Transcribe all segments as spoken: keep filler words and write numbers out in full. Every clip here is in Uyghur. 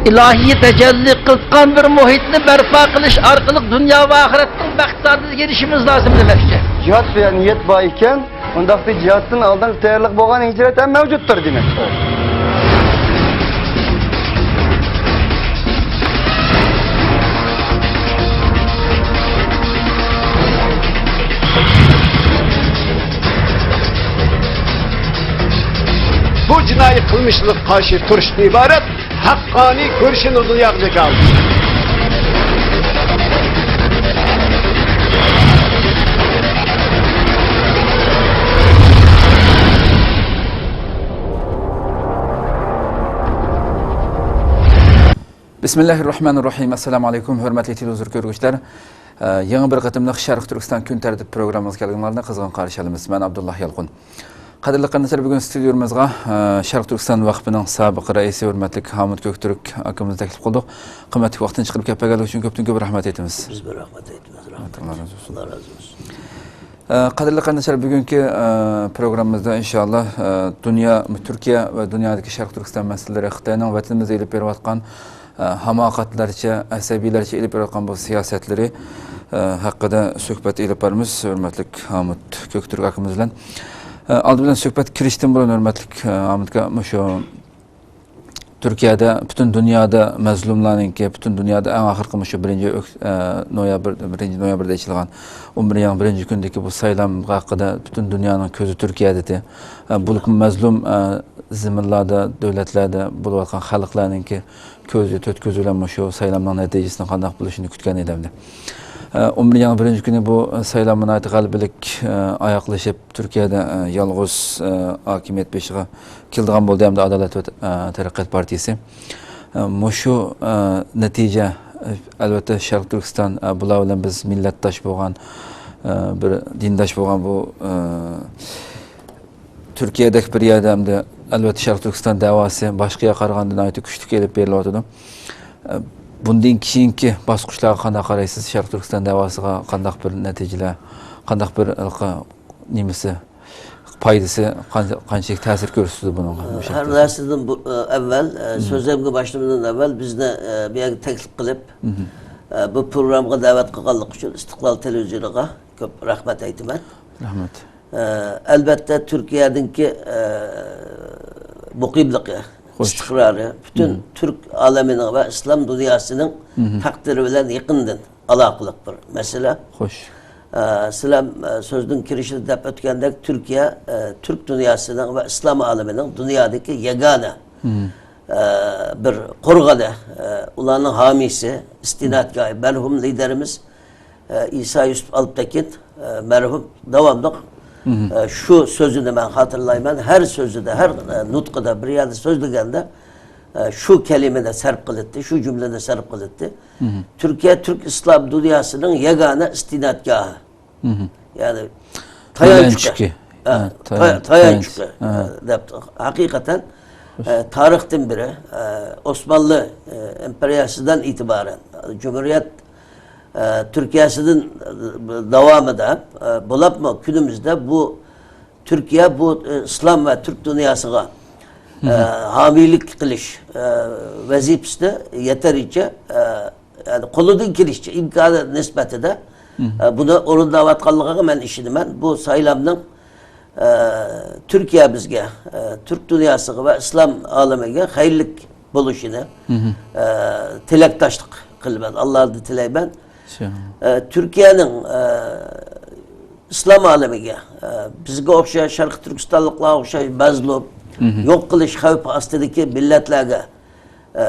ئىلاھىي تەجەللى قىلغان بىر مۇھىتنى بەرپا قىلىش ئارقىلىق دۇنيا ۋە ئاخىرەتنىڭ بەخت سائادىتىگە ئېرىشىشىمىز لازىم دېمەكچى. جىھاد دېگەن نىيەت بار ئىكەن، ئۇنداقتا جىھادتىن ئالدىنقى تەييارلىق بولغان ھىجرەت ھەم مەۋجۇتتۇر دېمەكچى. بۇ جىنايى قىلمىشلارغا قارشى تۇرۇشتىن ئىبارەت ھەققانىي كۈرىشىنى دۇنياغا جاكارلىدى. بىسمىللاھىررەھمانىررەھىم. ئەسسالامۇ ئەلەيكۇم، ھۆرمەتلىك تېلېۋىزور كۆرگۈچىلەر. ئە، يېڭى بىر قېتىملىق شەرقىي تۈركىستان كۈن تەرتىپى پروگراممىمىزغا كەلگىنىڭلارنى قىزغىن قارشى ئالىمىز. مەن ئابدۇللا يالقۇن. قەدىرلىك قېرىنداشلار، بۈگۈن ستۇدىيىمىزغا، ئە، شەرقىي تۈركىستان ۋەقپىنىڭ سابىق رەئىسى ھۆرمەتلىك ھامۇت كۆكتۈرك ئاكىمىزنى تەكلىپ قىلدۇق. قىممەتلىك ۋاقتىنى چىقىرىپ كەپ بەرگەنلىكى ئۈچۈن كۆپتىن كۆپ رەھمەت ئېيتىمىز. بىز بىر رەھمەت ئېيتىمىز. رەھمەت، ئاللا رازى بولسۇن. ئاللا رازى بولسۇن. ئە، قەدىرلىك قېرىنداشلار، بۈگۈنكى، ئە، پروگراممىمىزدا ئىنشاللا، ئە، دۇنيا، تۈركىيە ۋە دۇنيادىكى شەرقىي تۈركىستان مەسىلىلىرى، خىتاينىڭ ۋەتىنىمىزدە ئېلىپ بېرىۋاتقان، ئە، ھاماقەتلەرچە، ئەسەبىيلەرچە ئېلىپ بېرىۋاتقان بۇ سىياسەتلىرى، ئە، ھەققىدە سۆھبەت ئېلىپ بارىمىز ھۆرمەتلىك ھامۇت كۆكتۈرك ئاكىمىز بىلەن. ئە، ئالدى بىلەن سۆھبەت كىرىشتىن بۇرۇن ھۆرمەتلىك، ئە، ھامۇت ئاكا، مۇشۇ تۈركىيەدە، پۈتۈن دۇنيادا مەزلۇملارنىڭكى، پۈتۈن دۇنيادا ئەڭ ئاخىرقى مۇشۇ بىرىنچى ئۆك-، ئە، نويابىر، بىرىنچى نويابىردا ئېچىلغان ئون بىرىنچى ئاينىڭ بىرىنچى كۈنىدىكى بۇ سايلام ھەققىدە پۈتۈن دۇنيانىڭ كۆزى تۈركىيەدىدى. ئە، بولۇپمۇ مەزلۇم، ئە، زېمىنلاردا، دۆلەتلەردە بولۇۋاتقان خەلقلەرنىڭكى كۆزى، تۆت كۆزى بىلەن مۇشۇ سايلامنىڭ نەتىجىسىنىڭ قانداق بولۇشىنى كۈتكەن ئىدى ئەمدى. ئە، ئون بىرىنچى ئاينىڭ بىرىنچى كۈنى بۇ، ئە، سايلام ناھايىتى غەلىبىلىك، ئە، ئاياغلىشىپ، تۈركىيەدە، ئە، يالغۇز، ئە، ھاكىمىيەت بېشىغا كېلىدىغان بولدى ھەمدە ئادالەت ۋە، ئە، تەرەققىيات پارتىيىسى. ئە، مۇشۇ، ئە، نەتىجە، ئە، ئەلۋەتتە، شەرقىي تۈركىستان، ئە، بۇلار بىلەن بىز مىللەتداش بولغان، ئە، بىر دىنداش بولغان بۇ، ئە، تۈركىيەدەك بىر يەردە ئەمدى، ئەلۋەتتە، شەرقىي تۈركىستان دەۋاسى باشقا يەرگە قارىغاندا ناھايىتى كۈچلۈك ئېلىپ بېرىلىۋاتىدۇ. ئە، بۇندىن كېيىنكى باسقۇچلارغا قانداق قارايسىز؟ شەرقىي تۈركىستان دەۋاسىغا قانداق بىر نەتىجىلەر، قانداق بىر ھېلىقى نېمىسى، پايدىسى، قانچە-، قانچىلىك تەسىر كۆرسىتىدۇ بۇنىڭغا؟ ئە، مۇشۇ ھەر نەرسىدىن بۇ-، ئە، ئەۋۋەل، ئە، مم. سۆزلىرىمگە باشلىماستىن ئەۋۋەل بىزنى، ئە، بۇ يەرگە تەكلىپ قىلىپ، مم. ئە، بۇ پروگراممىغا دەۋەت قىلغانلىقى ئۈچۈن ئىستىقلال تېلېۋىزىيونىغا كۆپ رەھمەت ئېيتىمەن. رەھمەت. ئە، ئەلۋەتتە، تۈركىيەنىڭكى، ئە، مۇقىملىقى، خوش. ئىستىقرارى پۈتۈن مم. تۈرك ئالىمىنىڭ ۋە ئىسلام دۇنياسىنىڭ مم. تەقدىرى بىلەن يېقىندىن ئالاقىلىق بىر مەسىلە. خوش. ئە، سىلەر، ئە، سۆزنىڭ كىرىشىدە دەپ ئۆتكەندەك، تۈركىيە، ئە، تۈرك دۇنياسىنىڭ ۋە ئىسلام ئالىمىنىڭ دۇنيادىكى يەگانە، مم. ئە، بىر قورغىنى، ئە، ئۇلارنىڭ ھامىيسى، ئىستىنادگاھى، مەرھۇم لىدېرىمىز، ئە، ئىسا يۈسۈپ ئالپتېكىن، ئە، مەرھۇم داۋاملىق، مم. ئە، شۇ سۆزىنى مەن خاتىرىلەيمەن. ھەر سۆزىدە، ھەر، ئە، نۇتقىدا، بىر يەردە سۆزلىگەندە، ئە، شۇ كەلىمىنى سەرپ قىلاتتى، شۇ جۈملىنى سەرپ قىلاتتى. مم. تۈركىيە تۈرك ئىسلام دۇنياسىنىڭ يەگانە ئىستىنادگاھى. مم. يەنى تايانچۇقى. تايانچۇقى. ئە، ھە، تايان-، تايانچۇقى، ھە. ئە، دەپ، ھەقىقەتەن، ئە، تارىختىن بېرى، ئە، ئوسمانلى، ئە، ئىمپېرىيەسىدىن ئېتىبارەن، جۇمھۇرىيەت، ئە، تۈركىيەسىدىن، ئە، داۋامىدا، ئە، بولۇپمۇ كۈنىمىزدە بۇ تۈركىيە بۇ، ئە، ئىسلام ۋە تۈرك دۇنياسىغا، ئە، ھامىيلىق قىلىش، ئە، ۋەزىپىسىنى يېتەرلىكچە، ئە، يەنى قولىدىن كېلىشىچە ئىمكانى نىسبەتىدە، ئە، بۇنى ئورۇنداۋاتقانلىقىغا مەن ئىشىنىمەن. بۇ سايلامنىڭ، ئە، تۈركىيەمىزگە، ئە، تۈرك دۇنياسىغا ۋە ئىسلام ئالىمىگە خەيرلىك بولۇشىنى، ئە، تىلەكداشلىق قىلىمەن، ئاللادىن تىلەيمەن. ئىنشائاللا. ئە، تۈركىيەنىڭ، ئە، ئىسلام ئالىمىگە، ئە، بىزگە ئوخشاش، شەرقىي تۈركىستانلىقلارغا ئوخشاش مەزلۇم، يوق قىلىش خەۋپى ئاستىدىكى مىللەتلەرگە، ئە،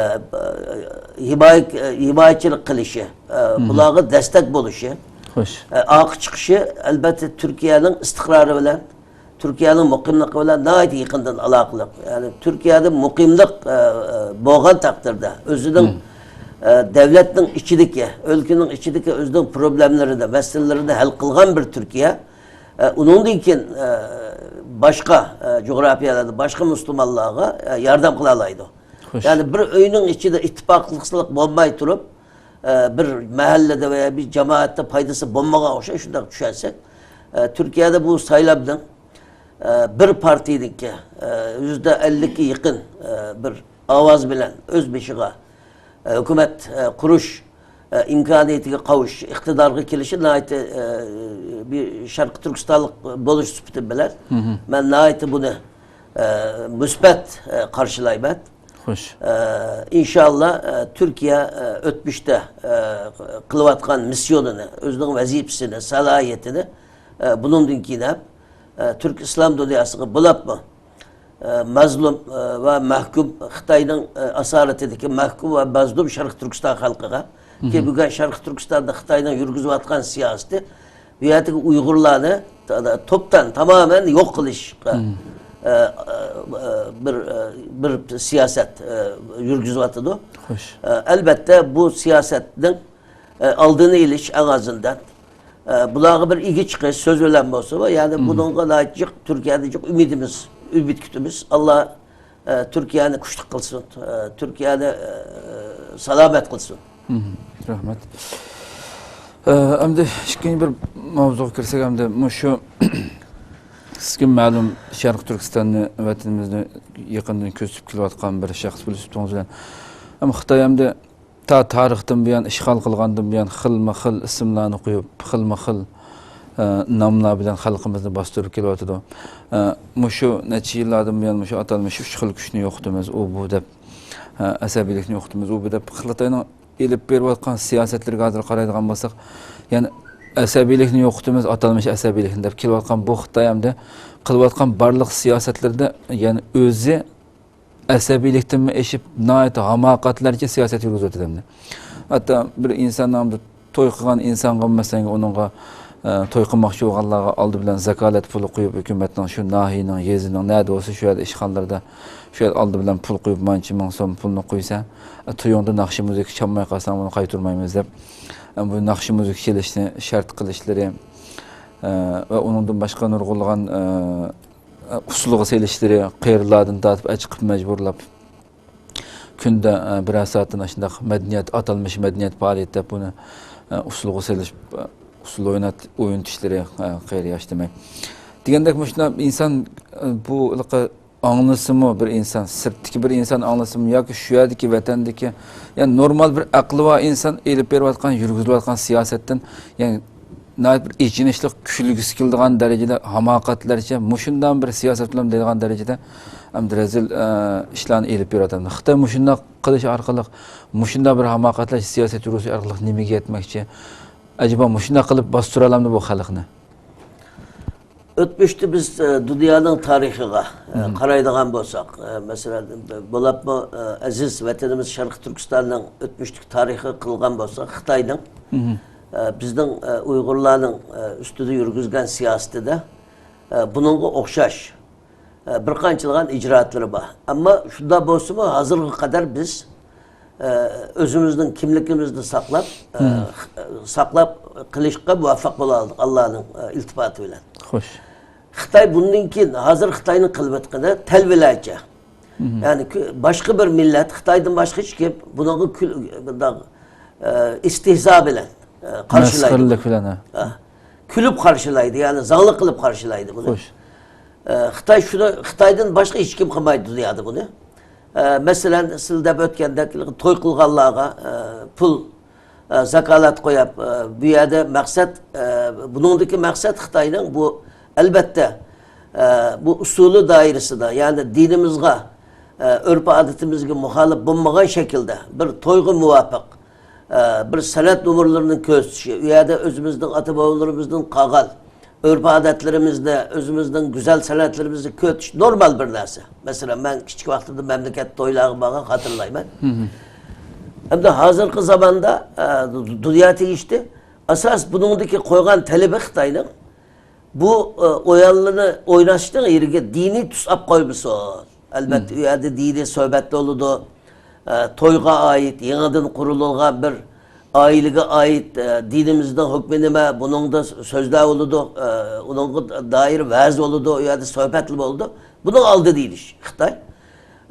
ھىمايە-، ھىمايىچىلىك قىلىشى، ئە، بۇلارغا دەستەك بولۇشى، خوش. ئە، ئارقا چىقىشى، ئەلۋەتتە، تۈركىيەنىڭ ئىستىقرارى بىلەن، تۈركىيەنىڭ مۇقىملىقى بىلەن ناھايىتى يېقىندىن ئالاقىلىق. يەنى تۈركىيەدە مۇقىملىق، ئە، ئە، بولغان تەقدىردە، ئۆزىنىڭ، ئە، دەۋلەتنىڭ ئىچىدىكى، ئۆلكىنىڭ ئىچىدىكى ئۆزىنىڭ پروبلېمىلىرىنى، مەسىلىلىرىنى ھەل قىلغان بىر تۈركىيە، ئە، ئۇنىڭدىن كېيىن، ئە، باشقا، ئە، جۇغراپىيەلەردە باشقا مۇسۇلمانلارغا، ئە، ياردەم قىلالايدۇ. خوش. يەنى بىر ئۆينىڭ ئىچىدە ئىتتىپاقلىقسىزلىق بولماي تۇرۇپ، ئە، بىر مەھەللىدە ۋە بىر جامائەتتە پايدىسى بولمىغان ئوخشاش، شۇنداق چۈشەنسەك. ئە، تۈركىيەدە بۇ سايلامنىڭ، ئە، بىر پارتىيىنىڭكى، ئە، يۈزدە ئەللىككە يېقىن، ئە، بىر ئاۋاز بىلەن ئۆز بېشىغا، ھۆكۈمەت قۇرۇش ئىمكانىيىتىگە قاۋۇش، ئىقتىدارغا كېلىشى ناھايىتى، بىر شەرقىي تۈركىستانلىق بولۇش سۈپىتىم بىلەن، مەن ناھايىتى بۇنى مۇسبەت قارشىلايمەن. خوش. ئىنشاللا، تۈركىيە ئۆتمۈشتە قىلىۋاتقان مىسسىيونىنى، ئۆزىنىڭ ۋەزىپىسىنى، سالاھىيىتىنى بۇنىڭدىن كېيىن ھەم تۈرك ئىسلام دۇنياسىغا بولۇپمۇ مەزلۇم ۋە مەھكۇم، خىتاينىڭ ئاسارىتىدىكى مەھكۇم ۋە مەزلۇم شەرقىي تۈركىستان خەلقىگە، كى بۈگۈن شەرقىي تۈركىستاندا خىتاينىڭ يۈرگۈزۈۋاتقان سىياسىتى بۇ يەردىكى ئۇيغۇرلارنى توپتان، تامامەن يوق قىلىشقا، ئە، ئە، بىر، ئە، بىر سىياسەت، ئە، يۈرگۈزۈۋاتىدۇ. خوش. ئە، ئەلبەتتە، بۇ سىياسەتنىڭ، ئە، ئالدىنى ئېلىش ئەڭ ئازىندىن، ئە، بۇلارغا بىر ئىگە چىقىش سۆز بىلەن بولسىمۇ، يەنى بۇنىڭغا ناھايىتى جىق، تۈركىيەدە جىق ئۈمىدىمىز، ئۈمىد كۈتىمىز. ئاللا ئە، تۈركىيەنى كۈچلۈك قىلسۇن، ئە، تۈركىيەنى، ئە، سالامەت قىلسۇن. مم، رەھمەت. ئە، ئەمدى ئىككىنچى بىر ماۋزۇغا كىرسەك، ئەمدى مۇشۇ سىزگە مەلۇم شەرقىي تۈركىستاننى، ۋەتىنىمىزنى يېقىندىن كۆزىتىپ كېلىۋاتقان بىر شەخس بولۇش سۈپىتىڭىز بىلەن. ئەمما خىتاي ئەمدى تا تارىختىن بۇيان، ئىشغال قىلغاندىن بۇيان خىلمۇ خىل ئىسىملارنى قويۇپ، خىلمۇ خىل، ئە، ناملار بىلەن خەلقىمىزنى باستۇرۇپ كېلىۋاتىدۇ. ئە، مۇشۇ نەچچە يىللاردىن بۇيان مۇشۇ ئاتالمىش ئۈچ خىل كۈچنى يوقىتىمىز، ئۇ بۇ دەپ، ئە، ئەسەبىيلىكنى يوقىتىمىز، ئۇ بۇ دەپ خىتاينىڭ ئېلىپ بېرىۋاتقان سىياسەتلىرىگە ھازىر قارايدىغان بولساق، يەنى ئەسەبىيلىكنى يوقىتىمىز، ئاتالمىش ئەسەبىيلىكنى دەپ كېلىۋاتقان بۇ خىتاي ئەمدى قىلىۋاتقان بارلىق سىياسەتلىرىدە، يەنى ئۆزى ئەسەبىيلىكتىنمۇ ئېشىپ، ناھايىتى ھاماقەتلەرچە سىياسەت يۈرگۈزۈۋاتىدۇ ئەمدى. ھەتتا بىر ئىنساننىڭ بىر توي قىلغان ئىنسانغا، مەسىلەن، ئۇنىڭغا، ئە، توي قىلماقچى بولغانلارغا ئالدى بىلەن زاكالەت پۇلى قويۇپ، ھۆكۈمەتنىڭ شۇ ناھىيەنىڭ، يېزىنىڭ نەدە بولسا، شۇ يەردە ئىشخانىلاردا شۇ يەردە ئالدى بىلەن پۇل قويۇپ، مانچە مىڭ سوم پۇلنى قويسا، ئە، تويۇڭدا ناخشا مۇزىكا چالماي قالساڭ، بۇنى قايتۇرمايمىز دەپ، ئە، بۇ ناخشا مۇزىكا چېلىشنى شەرت قىلىشلىرى، ئە، ۋە ئۇنىڭدىن باشقا نۇرغۇنلىغان، ئە، ئۇسسۇلغا سېلىشلىرى، قېرىلاردىن تارتىپ ئەچىقىپ مەجبۇرلاپ، كۈندە، ئە، بىرەر سائەتتىن ئاشۇنداق مەدەنىيەت، ئاتالمىش مەدەنىيەت پائالىيەت دەپ بۇنى، ئە، ئۇسسۇلغا سېلىش، ئە، ئۇسسۇل ئوينات-، ئوينىتىشلىرى، ئە، قېرى ياش دېمەك. دېگەندەك مۇشۇنداق ئىنسان، ئە، بۇ ھېلىقى ئاڭلىسىمۇ بىر ئىنسان، سىرتتىكى بىر ئىنسان ئاڭلىسىمۇ ياكى شۇ يەردىكى ۋەتەندىكى، يەنى نورمال بىر ئەقلى بار ئىنسان ئېلىپ بېرىۋاتقان، يۈرگۈزۈلۈۋاتقان سىياسەتتىن، يەنى ناھايىتى بىر ئېچىنىشلىق، كۈلگۈسى كېلىدىغان دەرىجىدە ھاماقەتلەرچە، مۇشۇنداق بىر سىياسەت بىلەن دەيدىغان دەرىجىدە ئەمدى رەزىل، ئە، ئىشلارنى ئېلىپ بېرىۋاتىدۇ. خىتاي مۇشۇنداق قىلىش ئارقىلىق، مۇشۇنداق بىر ھاماقەتلەر سىياسەت يۈرگۈزۈش ئارقىلىق نېمىگە يەتمەكچى؟ ئەجەبا مۇشۇنداق قىلىپ باستۇرالامدۇ بۇ خەلقنى؟ ئۆتمۈشتە بىز، ئە، دۇنيانىڭ تارىخىغا، ئە، قارايدىغان بولساق، ئە، مەسىلەن، بولۇپمۇ، ئە، ئەزىز ۋەتىنىمىز شەرقىي تۈركىستاننىڭ ئۆتمۈشتىكى تارىخىغا قىلغان بولساق، خىتاينىڭ، ئە، بىزنىڭ، ئە، ئۇيغۇرلارنىڭ، ئە، ئۈستىدە يۈرگۈزگەن سىياسىتىدە، ئە، بۇنىڭغا ئوخشاش، ئە، بىر قانچىلىغان ئىجرائاتلىرى بار. ئەمما شۇنداق بولسىمۇ، ھازىرغا قەدەر بىز، ئە، ئۆزىمىزنىڭ كىملىكىمىزنى ساقلاپ، ئە، ساقلاپ قېلىشقا مۇۋەپپەق بولالدۇق، ئاللانىڭ، ئە، ئىلتىپاتى بىلەن. خوش. خىتاي بۇندىن كېيىن، ھازىر خىتاينىڭ قىلىۋاتقىنى تەلۋىلەرچە. يەنى كۆ-، باشقا بىر مىللەت، خىتايدىن باشقا ھېچكىم بۇنىڭغا كۈل-، بۇنداق، ئە، ئىستىھزا بىلەن، ئە، قارشىلايدۇ. مەسخىرىلىك بىلەن، ھە. ھە. كۈلۈپ قارشىلايدۇ، يەنى زاڭلىق قىلىپ قارشىلايدۇ بۇنى. خوش. ئە، خىتاي شۇنى، خىتايدىن باشقا ھېچكىم قىلمايدۇ دۇنيادا بۇنى. ئە، مەسىلەن، سىز دەپ ئۆتكەندەك، توي قىلغانلارغا، ئە، پۇل، ئە، زاكالەت قويۇپ، ئە، بۇ يەردە مەقسەت، ئە، بۇنىڭدىكى مەقسەت خىتاينىڭ بۇ، ئەلبەتتە، ئە، بۇ ئۇسۇلى دائىرىسىدا، يەنى دىنىمىزغا، ئە، ئۆرپ-ئادىتىمىزگە مۇخالىپ بولمىغان شەكىلدە بىر تويغا مۇۋاپىق، ئە، بىر سەنئەت نومۇرلىرىنى كۆرسىتىشى، ئۇ يەردە ئۆزىمىزنىڭ ئاتا-بوۋىلىرىمىزدىن قالغان ئۆرپ-ئادەتلىرىمىزنى، ئۆزىمىزنىڭ گۈزەل سەنئەتلىرىمىزنى كۆرسىتىش نورمال بىر نەرسە. مەسىلەن، مەن كىچىك ۋاقتىمدا مەملىكەت تويلارغا بارغان خاتىرىلايمەن. ھەمدە ھازىرقى زاماندا، ئە، دۇنيا تېگىشتى. ئاساس بۇنىڭدىكى قويغان تەلىپى خىتاينىڭ، بۇ، ئە، ئويۇنلىرىنى ئويناشنىڭ يېرىگە دىنىي تۈس ئاپ قويمىسۇن. ئەلبەتتە، ئۇ يەردە دىنىي سۆھبەتلەر بولىدۇ. ئە، تويغا ئائىت، يېڭىدىن قۇرۇلغان بىر ئائىلىگە ئائىت، ئە، دىنىمىزنىڭ ھۆكمى نېمە، بۇنىڭدا سۆزلەر بولىدۇ، ئە، ئۇنىڭغا دائىر ۋەز بولىدۇ، ئۇ يەردە سۆھبەتلەر بولىدۇ. بۇنىڭ ئالدىدا ئېلىش خىتاي.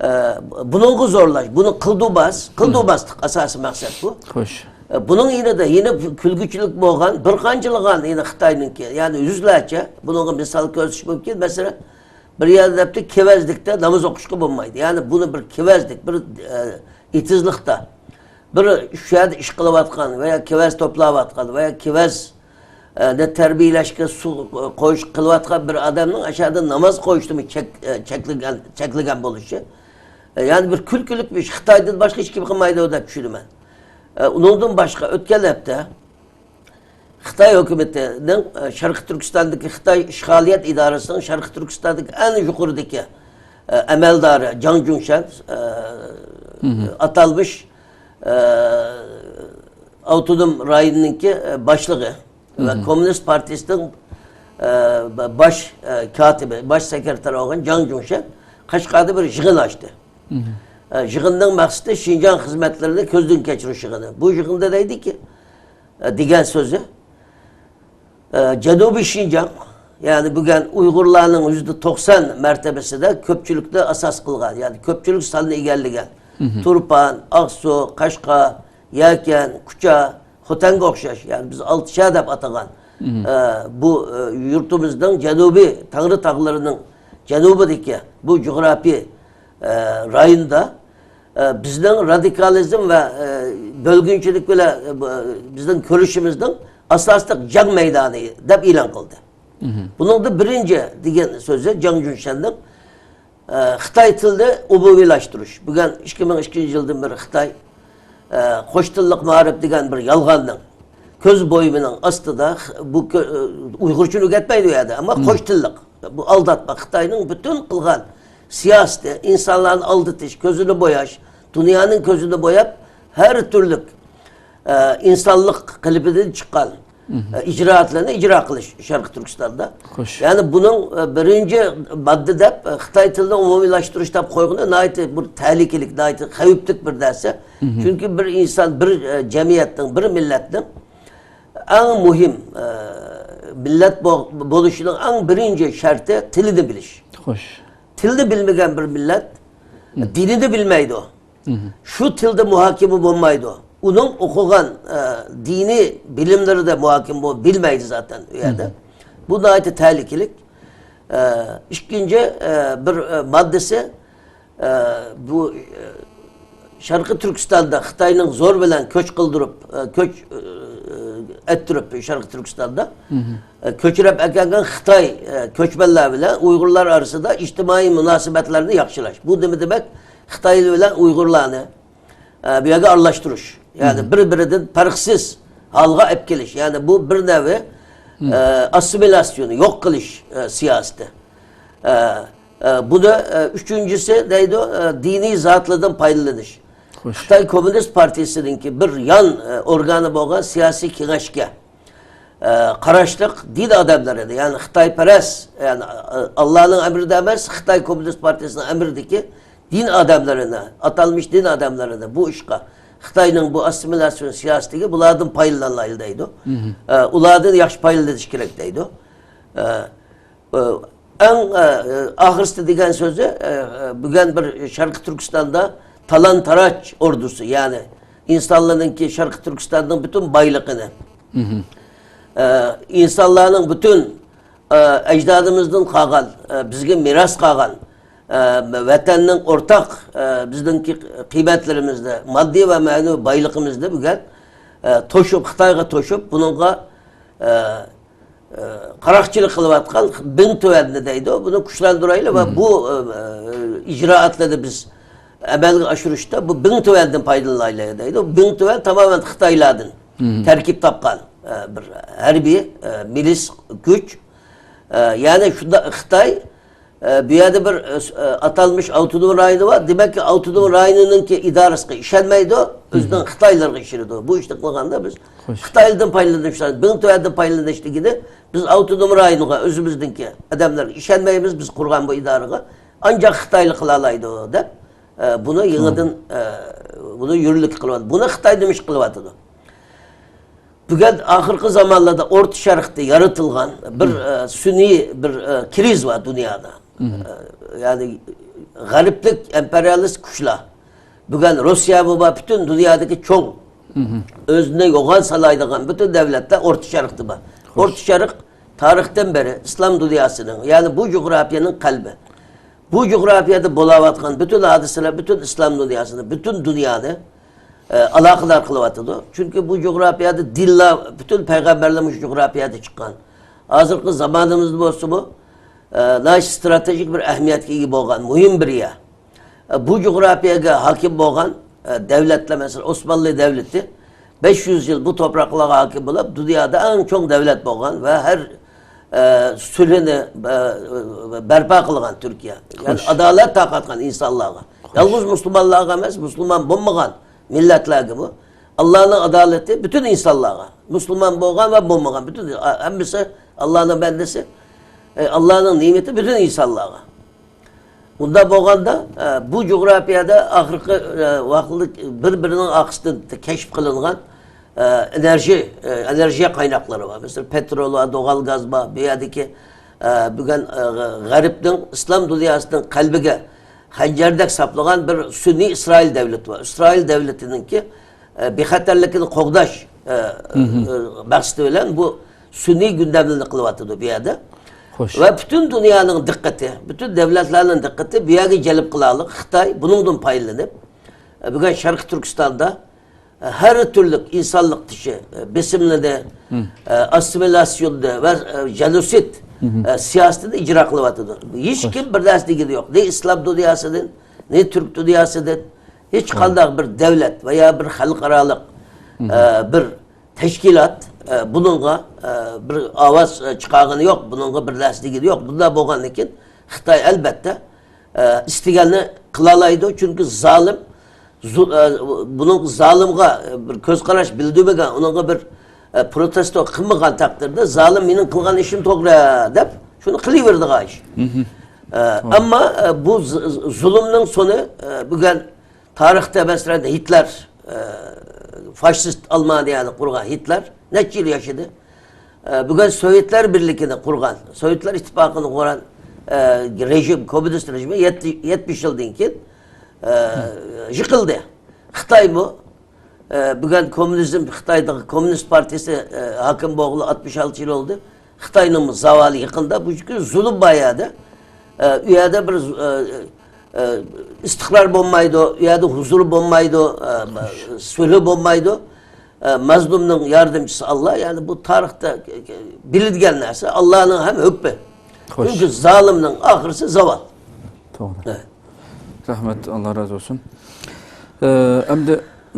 ئە، بۇنىڭغا زورلاش، بۇنى قىلدۇرماس، قىلدۇرماسلىق ئاساسىي مەقسەت بۇ. خوش. ئە، بۇنىڭ يېنىدا يەنە كۈلگۈچىلىك بولغان، بىر قانچىلىغان يەنە خىتاينىڭكى، يەنى يۈزلەرچە بۇنىڭغا مىسال كۆرسىتىش مۇمكىن. مەسىلەن، بىر يەردە دەپتۇ، كېۋەزلىكتە ناماز ئوقۇشقا بولمايدۇ. يەنى بۇنى بىر كېۋەزلىك، بىر، ئە، ئېتىزلىقتا، بىر شۇ يەردە ئىش قىلىۋاتقان ۋە يا كېۋەز توپلاۋاتقان ۋە يا كېۋەز، ئە، نى تەربىيەلەشكە سۇ قويۇش قىلىۋاتقان بىر ئادەمنىڭ ئاشۇ يەردە ناماز قويۇشنىمۇ چەك-، ئە، چەكلىگەن، چەكلىگەن بولۇشى، ئە، يەنى بىر كۈلكىلىك بىر ئىش. خىتايدىن باشقا ھېچكىم قىلمايدۇ دەپ چۈشىنىمەن. ئە، ئۇنىڭدىن باشقا ئۆتكەن ھەپتە خىتاي ھۆكۈمىتىنىڭ، ئە، شەرقىي تۈركىستاندىكى خىتاي ئىشغالىيەت ئىدارىسىنىڭ شەرقىي تۈركىستاندىكى ئەڭ يۇقىرىدىكى، ئە، ئەمەلدارى جاڭ جۇڭشەن، ئە، ئاتالمىش، ئە، ئاپتونوم رايوننىڭكى، ئە، باشلىقى ۋە كوممۇنىست پارتىيىسىنىڭ، ئە، با-، باش، ئە، كاتىپى، باش سېكرېتارى بولغان جاڭ جۇڭشەن قەشقەردە بىر يىغىن ئاچتى. ئە، يىغىننىڭ مەقسىتى شىنجاڭ خىزمەتلىرىنى كۆزدىن كەچۈرۈش يىغىنى. بۇ يىغىندا دەيدىكى، ئە، دېگەن سۆزى، ئە، جەنۇبىي شىنجاڭ، يەنى بۈگۈن ئۇيغۇرلارنىڭ يۈزدە توقسان مەرتەبىسىدە كۆپچىلىكنى ئاساس قىلغان، يەنى كۆپچىلىك ساننى ئىگىلىگەن تۇرپان، ئاقسۇ، قەشقەر، يەكەن، كۇچا، خوتەنگە ئوخشاش، يەنى بىز ئالتە شەھەر دەپ ئاتىغان، ئە، بۇ، ئە، يۇرتىمىزنىڭ جەنۇبىي تەڭرى تاغلىرىنىڭ جەنۇبىدىكى بۇ جۇغراپىي، ئە، رايوندا، ئە، بىزنىڭ رادىكالىزم ۋە، ئە، بۆلگۈنچىلىك بىلەن، ئە، بۇ، بىزنىڭ كۈرىشىمىزنىڭ ئاساسلىق جەڭ مەيدانى دەپ ئېلان قىلدى. بۇنىڭدا بىرىنچى دېگەن سۆزى جاڭ جۇنشەننىڭ، ئە، خىتاي تىلىنى ئومۇمىيلاشتۇرۇش. بۈگۈن ئىككى مىڭ ئىككىنچى يىلدىن بېرى خىتاي، ئە، قوش تىللىق مائارىپ دېگەن بىر يالغاننىڭ كۆز بويىمىنىڭ ئاستىدا، بۇ كۆ-، ئۇيغۇرچىنى ئۆگەتمەيدۇ ئۇ يەردە، ئەمما قوش تىللىق. بۇ ئالداتما. خىتاينىڭ پۈتۈن قىلغان سىياسىتى، ئىنسانلارنى ئالدىتىش، كۆزىنى بوياش، دۇنيانىڭ كۆزىنى بوياپ، ھەر تۈرلۈك، ئە، ئىنسانلىق قېلىپىدىن چىققان، ئە، ئىجرائاتلارنى ئىجرا قىلىش شەرقىي تۈركىستاندا. خوش. يەنى بۇنىڭ، ئە، بىرىنچى ماددا دەپ، ئە، خىتاي تىلىنى ئومۇمىيلاشتۇرۇش دەپ قويغىنى ناھايىتى بىر تەھلىكىلىك، ناھايىتى خەۋپلىك بىر نەرسە. چۈنكى بىر ئىنسان، بىر، ئە، جەمئىيەتنىڭ، بىر مىللەتنىڭ ئەڭ مۇھىم، ئە، مىللەت بو-، بولۇشىنىڭ ئەڭ بىرىنچى شەرتى تىلىنى بىلىش. خوش. تىلنى بىلمىگەن بىر مىللەت دىنىنى بىلمەيدۇ. شۇ تىلدا مۇھاكىمە بولمايدۇ. ئۇنىڭ ئوقۇغان، ئە، دىنىي بىلىملىرىدە مۇھاكىمە بول-، بىلمەيدۇ زاتەن ئۇ يەردە. بۇ ناھايىتى تەھلىكىلىك. ئە، ئىككىنچى، ئە، بىر، ئە، ماددىسى، ئە، بۇ، ئە، شەرقىي تۈركىستاندا خىتاينىڭ زور بىلەن كۆچ قىلدۇرۇپ، ئە، كۆچ، ئە، ئەتتۈرۈپ شەرقىي تۈركىستاندا، ئە، كۆچۈرۈپ ئەكەلگەن خىتاي، ئە، كۆچمەنلەر بىلەن ئۇيغۇرلار ئارىسىدا ئىجتىمائىي مۇناسىۋەتلەرنى ياخشىلاش. بۇ نېمە دېمەك؟ خىتاي بىلەن ئۇيغۇرلارنى، ئە، بۇ يەرگە ئارىلاشتۇرۇش. يەنى بىر-بىرىدىن پەرقسىز ھالغا ئېلىپ كېلىش. يەنى بۇ بىر نەۋە، ئە، ئاسسىمىلياتسىيىنى يوق قىلىش، ئە، سىياسىتى. ئە، ئە، بۇنى، ئە، ئۈچىنچىسى دەيدۇ، ئە، دىنىي زاتلاردىن پايدىلىنىش. خوش. خىتاي كوممۇنىست پارتىيىسىنىڭكى بىر يان، ئە، ئورگانى بولغان سىياسىي كېڭەشكە، ئە، قاراشلىق دىن ئادەملىرىنى، يەنى خىتايپەرەس، يەنى، ئە، ئاللانىڭ ئەمرىدە ئەمەس، خىتاي كوممۇنىست پارتىيىسىنىڭ ئەمرىدىكى دىن ئادەملىرىنى، ئاتالمىش دىن ئادەملىرىنى بۇ ئىشقا، خىتاينىڭ بۇ ئاسسىمىلياتسىيە سىياسىتىگە بۇلاردىن پايدىلىنايلى دەيدۇ. ئە، ئۇلاردىن ياخشى پايدىلىنىش كېرەك دەيدۇ. ئە، ئە، ئەڭ، ئە، ئاخىرسىدا دېگەن سۆزى، ئە، ئە، بۈگۈن بىر شەرقىي تۈركىستاندا تالان-تاراج ئوردۇسى، يەنى ئىنسانلارنىڭكى شەرقىي تۈركىستاننىڭ پۈتۈن بايلىقىنى، ئە، ئىنسانلارنىڭ پۈتۈن، ئە، ئەجدادىمىزدىن قالغان، ئە، بىزگە مىراس قالغان، ئە، ۋەتەننىڭ ئورتاق، ئە، بىزنىڭكى قىممەتلىرىمىزنى، ماددىي ۋە مەنىۋى بايلىقىمىزنى بۈگۈن، ئە، توشۇپ، خىتايغا توشۇپ، بۇنىڭغا، ئە، ئە، قاراقچىلىق قىلىۋاتقان بىڭتۈەننى دەيدۇ، بۇنى كۈچلەندۈرەيلى ۋە بۇ، ئە، ئىجرائاتلارنى بىز ئەمەلگە ئاشۇرۇشتا بۇ بىڭتۈەندىن پايدىلىنايلى دەيدۇ. بىڭتۈەن تامامەن خىتايلاردىن تەركىب تاپقان، ئە، بىر ھەربىي، ئە، مىلىس كۈچ. ئە، يەنى شۇندا خىتاي، ئە، بۇ يەردە بىر، ئە، ئاتالمىش ئاپتونوم رايونى بار. دېمەككى، ئاپتونوم رايونىنىڭكى ئىدارىسىغا ئىشەنمەيدۇ، ئۆزىنىڭ خىتايلىرىغا ئىشىنىدۇ. بۇ ئىشنى قىلغاندا بىز خوش. خىتايلىدىن پايدىلىنىش، بىڭتۈەندىن پايدىلىنىش دېگىنى، بىز ئاپتونوم رايونغا، ئۆزىمىزنىڭكى ئادەملەرگە ئىشەنمەيمىز، بىز قۇرغان بۇ ئىدارىغا. ئانچاق خىتايلار قىلالايدۇ دەپ، ئە، بۇنى يېڭىدىن، ئە، بۇنى يۈرلۈك قىلىۋاتىدۇ. بۇنى خىتاي نېمە ئىش قىلىۋاتىدۇ؟ بۈگۈن ئاخىرقى زامانلاردا ئورتا شەرقتە يارىتىلغان بىر، ئە، سۈنئىي بىر، ئە، كىرىز بار دۇنيادا. ئە، يەنى غەربلىك ئىمپېرىيالىست كۈچلەر. بۈگۈن روسىيەمۇ بار، پۈتۈن دۇنيادىكى چوڭ، ئۆزىنى يوغان سالايدىغان پۈتۈن دۆلەتلەر ئورتا شەرقتە بار. خوش. ئورتا شەرق تارىختىن بېرى ئىسلام دۇنياسىنىڭ، يەنى بۇ جۇغراپىيەنىڭ قەلبى. بۇ جۇغراپىيەدە بولاۋاتقان پۈتۈن ھادىسىلەر پۈتۈن ئىسلام دۇنياسىنى، پۈتۈن دۇنيانى، ئە، ئالاقىدار قىلىۋاتىدۇ. چۈنكى بۇ جۇغراپىيەدە دىنلار، پۈتۈن پەيغەمبەرلەر مۇشۇ جۇغراپىيەدە چىققان. ھازىرقى زامانىمىزدا بولسىمۇ، ئە، ناھايىتى ستراتېگىك بىر ئەھمىيەتكە ئىگە بولغان مۇھىم بىر يەر. ئە، بۇ جۇغراپىيەگە ھاكىم بولغان، ئە، دەۋلەتلەر، مەسىلەن، ئوسمانلى دەۋلىتى بەش يۈز يىل بۇ توپراقلارغا ھاكىم بولۇپ، دۇنيادا ئەڭ چوڭ دەۋلەت بولغان ۋە ھەر، ئە، سۈلھىنى، ئە، بەرپا قىلغان تۈركىيە. يەنى خوش. ئادالەت تارقاتقان ئىنسانلارغا. خوش. يالغۇز مۇسۇلمانلارغا ئەمەس، مۇسۇلمان بولمىغان مىللەتلەرگىمۇ ئاللانىڭ ئادالىتى پۈتۈن ئىنسانلارغا. مۇسۇلمان بولغان ۋە بولمىغان پۈتۈن، ئە، ھەممىسى ئاللانىڭ بەندىسى. ئە، ئاللانىڭ نېمىتى پۈتۈن ئىنسانلارغا. ئۇنداق بولغاندا، ئە، بۇ جۇغراپىيەدە ئاخىرقى، ئە، ۋاقىتلىق بىر-بىرىنىڭ ئارقىسىدىن كەشىپ قىلىنغان، ئە، ئېنېرژى، ئە، ئېنېرژىيە قايناقلىرى بار. مەسىلەن، پېترول بار، دوغال گاز بار. بۇ يەردىكى، ئە، بۈگۈن، ئە، غەربنىڭ، ئىسلام دۇنياسىنىڭ قەلبىگە خەنجەردەك ساپلىغان بىر سۈنئىي ئىسرائىل دەۋلىتى بار. ئىسرائىل دەۋلىتىنىڭكى، ئە، بىخەتەرلىكىنى قوغداش، ئە، ئە، مەقسىتى بىلەن بۇ سۈنئىي گۈندەملىرىنى قىلىۋاتىدۇ بۇ يەردە. خوش. ۋە پۈتۈن دۇنيانىڭ دىققىتى، پۈتۈن دۆلەتلەرنىڭ دىققىتى بۇ يەرگە جەلپ قىلارلىق خىتاي بۇنىڭدىن پايدىلىنىپ، ئە، بۈگۈن شەرقىي تۈركىستاندا، ئە، ھەر تۈرلۈك ئىنسانلىق تىشى، ئە، بېسىملىرى، ئە، ئاسسىمىلياتسىيونى ۋە، ئە، جېنوسىد، ئە، سىياسىتىنى ئىجرا قىلىۋاتىدۇ. ھېچ كىم بىر نەرسە دېگىنى يوق. نە ئىسلام دۇنياسىدىن، نە تۈرك دۇنياسىدىن، ھېچ قانداق بىر دەۋلەت ۋە يا بىر خەلقئارالىق، ئە، بىر تەشكىلات، ئە، بۇنىڭغا، ئە، بىر ئاۋاز، ئە، چىقارغىنى يوق، بۇنىڭغا بىر نەرسە دېگىنى يوق. بۇنداق بولغاندىن كېيىن خىتاي ئەلبەتتە، ئە، ئىستىگەننى قىلالايدۇ، چۈنكى زالىم، زۇ-، ئە، بۇنىڭ زالىمغا، ئە، بىر كۆز قاراش بىلدۈرمىگەن، ئۇنىڭغا بىر، ئە، پروتېستو قىلمىغان تەقدىردە زالىم مېنىڭ قىلغان ئىشىم توغرا دەپ شۇنى قىلىۋېرىدىغان ئىش. ئە، ئەمما، ئە، بۇ ز-، ز-، زۇلۇمنىڭ سونى، ئە، بۈگۈن تارىختا، مەسىلەن، گىتلېر، ئە، فاشىست ئالمانىيەنى قۇرغان گىتلېر نەچچە يىل ياشىدى. ئە، بۈگۈن سوۋېتلار بىرلىكىنى قۇرغان، سوۋېتلار ئىتتىپاقىنى قۇرغان، ئە، رېژىم، كوممۇنىست رېژىمى يەتتە-، يەتمىش يىلدىن كېيىن، ئە، يىقىلدى. خىتايمۇ، ئە، بۈگۈن كوممۇنىزم، خىتايدا كوممۇنىست پارتىيىسى، ئە، ھاكىم بولغىلى ئاتمىش ئالتە يىل بولدى. خىتاينىڭ زاۋالى يېقىندا، بۇ يەردە زۇلۇم بار يەردە. ئە، ئۇ يەردە بىر، ئە، ئە، ئىستىقرار بولمايدۇ، ئۇ يەردە ھۇزۇر بولمايدۇ، ئە، سۈلھى بولمايدۇ. ئە، مەزلۇمنىڭ ياردەمچىسى ئاللا، يەنى بۇ تارىختا بىلىنگەن نەرسە، ئاللانىڭ ھەم ھۆكمى. خوش. چۈنكى زالىمنىڭ ئاخىرىسى زاۋال. توغرا. ئە. رەھمەت، ئاللا رازى بولسۇن. ئە، ئەمدى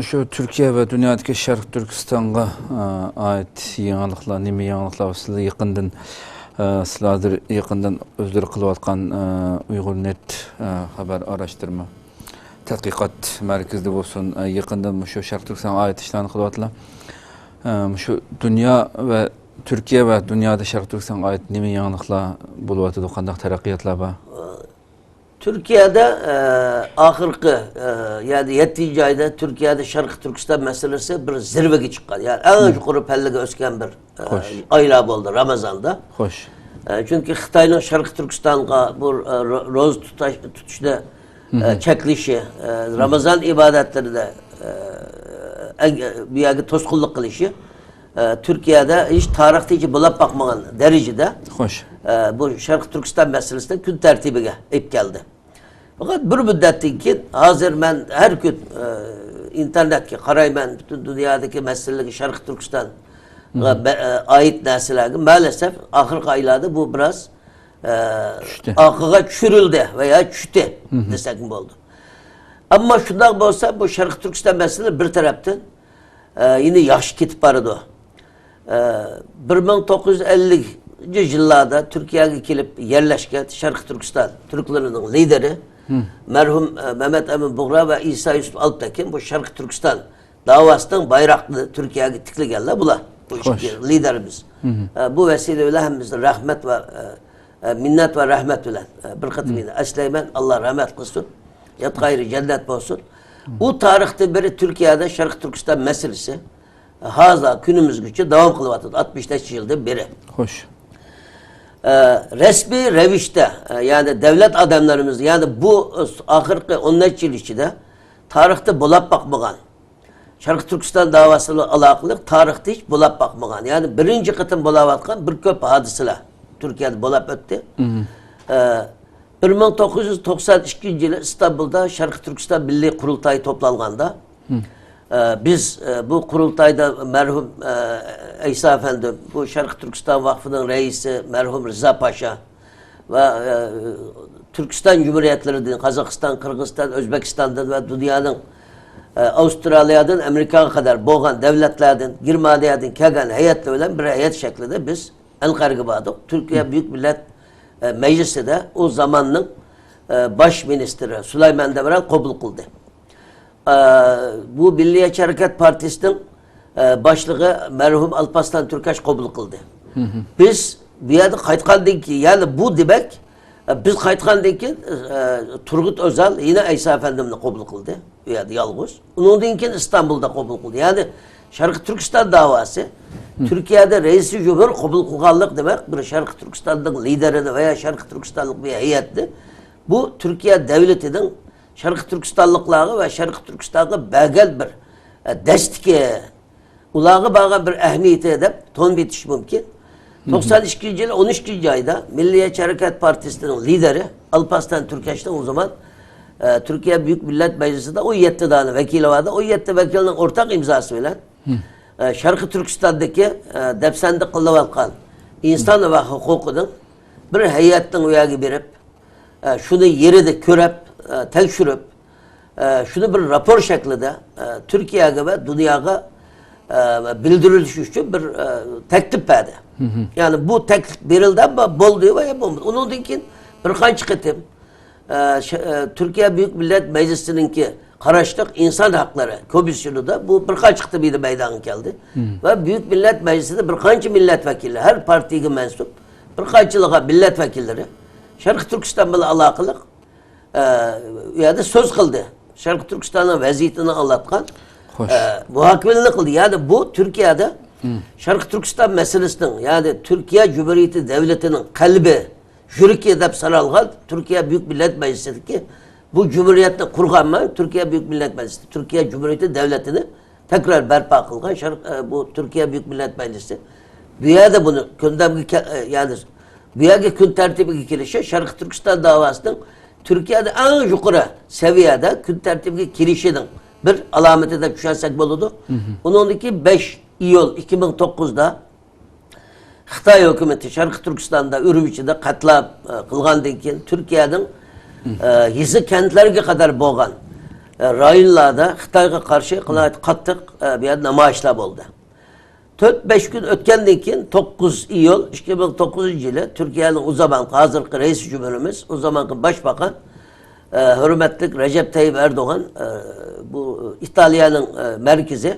شۇ تۈركىيە ۋە دۇنيادىكى شەرقىي تۈركىستانغا، ئە، ئائىت يېڭىلىقلار، نېمە يېڭىلىقلار بار؟ سىلەر يېقىندىن، ئە، سىلەر ھازىر يېقىندىن ئۆزلىرى قىلىۋاتقان، ئە، ئۇيغۇر نېت، ئە، خەۋەر ئاراشتۇرما تەتقىقات مەركىزىدە بولسۇن، ئە، يېقىندىن مۇشۇ شەرقىي تۈركىستانغا ئائىت ئىشلارنى قىلىۋاتىدۇ. ئە، مۇشۇ دۇنيا ۋە تۈركىيە ۋە دۇنيادا شەرقىي تۈركىستانغا ئائىت نېمە يېڭىلىقلار بولۇۋاتىدۇ؟ قانداق تەرەققىياتلار بار؟ تۈركىيەدە، ئە، ئاخىرقى، ئە، يەنى يەتتىنچى ئايدا تۈركىيەدە شەرقىي تۈركىستان مەسىلىسى بىر زىرۋىگە چىققان. يەنى ئەڭ يۇقىرى پەللىگە ئۆسكەن بىر، ئە، خوش. ئايلار بولدى رامازاندا. خوش. ئە، چۈنكى خىتاينىڭ شەرقىي تۈركىستانغا بۇ، ئە، رو-، روزا تۇتاش، تۇتۇشنى، ئە، چەكلىشى، ئە، رامازان ئىبادەتلىرىدە، ئە، ئەگ-، بۇ يەرگە توسقۇنلۇق قىلىشى، ئە، تۈركىيەدە ھېچ تارىختىچە بولاپ باقمىغان دەرىجىدە، خوش. ئە، بۇ شەرقىي تۈركىستان مەسىلىسىنى كۈن تەرتىپىگە ئېلىپ كەلدى. پەقەت بىر مۇددەتتىن كېيىن، ھازىر مەن ھەر كۈن، ئە، ئىنتېرنېتكە قارايمەن، پۈتۈن دۇنيادىكى مەسىلىلەرگە، شەرقىي تۈركىستانغا بە-، ئە، ئائىت نەرسىلەرگە مەلۇسەف ئاخىرقى ئايلاردا بۇ بىراز، ئە، چۈشتى. ئارقىغا چۈشۈرۈلدى ۋە يا چۈشتى دېسەكمۇ بولىدۇ. ئەمما شۇنداق بولسا، بۇ شەرقىي تۈركىستان مەسىلىسى بىر تەرەپتىن، ئە، يەنە ياخشى كېتىپ بارىدۇ. ئە، بىر مىڭ توققۇز يۈز ئەللىكىنچى يىللاردا تۈركىيەگە كېلىپ يەرلەشكەن شەرقىي تۈركىستان تۈركلىرىنىڭ لىدىرى مەرھۇم، ئە، مەمەت ئەمىن بۇغرا ۋە ئىسا يۈسۈپ ئالپتېكىن بۇ شەرقىي تۈركىستان داۋاسىنىڭ بايراقنى تۈركىيەگە تىكلىگەنلەر بۇلار. بۇ خوش. ئىككى لىدىرىمىز. ئە، بۇ ۋەسىلە بىلەن ھەممىمىزنى رەھمەت ۋە، ئە، ئە، مىننەت ۋە رەھمەت بىلەن، ئە، بىر قېتىم يەنە ئەسلەيمەن. ئاللا رەھمەت قىلسۇن. ياتقان يېرى جەننەت بولسۇن. ئۇ تارىختىن بېرى تۈركىيەدە شەرقىي تۈركىستان مەسىلىسى، ئە، ھازا كۈنىمىزگىچە داۋام قىلىۋاتىدۇ، ئاتمىش نەچچە يىلدىن بېرى. خوش. ئە، رەسمىي رەۋىشتە، ئە، يەنى دەۋلەت ئادەملىرىمىز، يەنى بۇ، ئە، ئاخىرقى ئون نەچچە يىل ئىچىدە تارىختا بولاپ باقمىغان، شەرقىي تۈركىستان داۋاسى بىلەن ئالاقىلىق تارىختا ھېچ بولاپ باقمىغان، يەنى بىرىنچى قېتىم بولاۋاتقان بىر كۆپ ھادىسىلەر تۈركىيەدە بولاپ ئۆتتى. ئە، بىر مىڭ توققۇز يۈز توقسان ئىككىنچى يىلى ئىستانبۇلدا شەرقىي تۈركىستان مىللىي قۇرۇلتايى توپلانغاندا، ئە، بىز، ئە، بۇ قۇرۇلتايدا مەرھۇم، ئە، ئەيسا ئەپەندىم، بۇ شەرقىي تۈركىستان ۋاقفىنىڭ رەئىسى مەرھۇم رىزا پاشا ۋە، ئە، تۈركىستان جۇمھۇرىيەتلىرىدىن، قازاقىستان، قىرغىزىستان، ئۆزبېكىستاندىن ۋە دۇنيانىڭ، ئە، ئاۋسترالىيادىن ئامېرىكاغا قەدەر بولغان دۆلەتلەردىن، گېرمانىيەدىن كەلگەن ھەيئەتلەر بىلەن بىر ھەيئەت شەكلىدە بىز ئەنقەرىگە باردۇق. تۈركىيە بۈيۈك مىللەت، ئە، مەجلىسىدە ئۇ زاماننىڭ، ئە، باش مىنىستىرى سۇلايمان دېمىرال قوبۇل قىلدى. ئە، بۇ مىللىيەتچى ھەرىكەت پارتىيىسىنىڭ، ئە، باشلىقى مەرھۇم ئالپاسلان تۈركەش قوبۇل قىلدى. بىز بۇ يەردە قايتقاندىن كېيىن، يەنى بۇ دېمەك، ئە، بىز قايتقاندىن كېيىن، ئە، تۇرغۇت ئۆزال يەنە ئەيسا ئەپەندىمنى قوبۇل قىلدى. ئۇ يەردە يالغۇز. ئۇنىڭدىن كېيىن ئىستانبۇلدا قوبۇل قىلدى. يەنى شەرقىي تۈركىستان داۋاسى تۈركىيەدە رەئىسى جۇمھۇر قوبۇل قىلغانلىق دېمەك، بىر شەرقىي تۈركىستاننىڭ لىدېرىنى ۋە يا شەرقىي تۈركىستانلىق بىر ھەيئەتنى بۇ تۈركىيە دۆلىتىنىڭ شەرقىي تۈركىستانلىقلارغا ۋە شەرقىي تۈركىستانغا بەرگەن بىر، ئە، دەستىكى، ئۇلارغا بارغان بىر ئەھمىيىتى دەپ تونۇپ يېتىش مۇمكىن. توقسان ئىككىنچى يىل ئون ئىككىنچى ئايدا مىللىيەتچى ھەرىكەت پارتىيىسىنىڭ لىدېرى ئالپاسلان تۈركەشنىڭ ئۇ زامان، ئە، تۈركىيە بۈيۈك مىللەت مەجلىسىدە ئون يەتتە دانە ۋەكىلى باردا، ئون يەتتە ۋەكىلنىڭ ئورتاق ئىمزاسى بىلەن، ئە، شەرقىي تۈركىستاندىكى، ئە، دەپسەندە قىلىنىۋاتقان ئىنسان ۋە ھوقۇقىنىڭ بىر ھەيئەتنىڭ ئۇ يەرگە بېرىپ، ئە، شۇنى يېرىدە كۆرۈپ، ئە، تەكشۈرۈپ، ئە، شۇنى بىر راپور شەكلىدە، ئە، تۈركىيەگە ۋە دۇنياغا، ئە، بىلدۈرۈلۈش ئۈچۈن بىر، ئە، تەكلىپ بەردى. يەنى بۇ تەكلىپ بېرىلدى، ئەمما بولدى ۋە بولمىدى. ئۇنىڭدىن كېيىن بىر قانچە قېتىم، ئە، ش-، ئە، تۈركىيە بۈيۈك مىللەت مەجلىسىنىڭكى قاراشلىق ئىنسان ھەقلىرى كومىسسىيونىدا بۇ بىر قانچە قېتىم يەنە مەيدانغا كەلدى. ۋە بۈيۈك مىللەت مەجلىسىدە بىر قانچە مىللەت ۋەكىلى، ھەر پارتىيەگە مەنسۇپ بىر قانچىلىغان مىللەت ۋەكىللىرى شەرقىي تۈركىستان بىلەن ئالاقىلىق، ئە، ئۇ يەردە سۆز قىلدى. شەرقىي تۈركىستاننىڭ ۋەزىيىتىنى ئاڭلاتقان. خوش. ئە، مۇھاكىمىلەرنى قىلدى. يەنى بۇ تۈركىيەدە شەرقىي تۈركىستان مەسىلىسىنىڭ، يەنى تۈركىيە جۇمھۇرىيىتى دۆلىتىنىڭ قەلبى، يۈرىكى دەپ سانالغان تۈركىيە بۈيۈك مىللەت مەجلىسىدىكى بۇ جۇمھۇرىيەتنى قۇرغانمەن، تۈركىيە بۈيۈك مىللەت مەجلىسى، تۈركىيە جۇمھۇرىيىتى دۆلىتىنى تەكرار بەرپا قىلغان شەرق-، ئە، بۇ تۈركىيە بۈيۈك مىللەت مەجلىسى. بۇ يەردە بۇنى كۈندەمگە كە-، ئە، يەنى بۇ يەرگە كۈن تەرتىپىگە كېلىشى شەرقىي تۈركىستان داۋاسىنىڭ تۈركىيەدە ئەڭ يۇقىرى سەۋىيەدە كۈن تەرتىپىگە كېلىشىنىڭ بىر ئالامىتى دەپ چۈشەنسەك بولىدۇ. ئۇنىڭدىن كېيىن بەش ئىيۇل ئىككى مىڭ توققۇزدا خىتاي ھۆكۈمىتى شەرقىي تۈركىستاندا، ئۈرۈمچىدە قەتلام، ئە، قىلغاندىن كېيىن، تۈركىيەنىڭ، ئە، يېزا كەنتلەرگە قەدەر بولغان، ئە، رايونلاردا خىتايغا قارشى ناھايىتى قاتتىق، ئە، بۇ يەردە نامايىشلار بولدى. تۆت بەش كۈن ئۆتكەندىن كېيىن، توققۇز ئىيۇل ئىككى مىڭ توققۇزىنچى يىلى تۈركىيەنىڭ ئۇ زامانقى ھازىرقى رەئىس جۇمھۇرىمىز، ئۇ زامانقى باشباقان، ئە، ھۆرمەتلىك رەجەپ تەييىپ ئەردوغان، ئە، بۇ ئىتالىيەنىڭ، ئە، مەركىزى،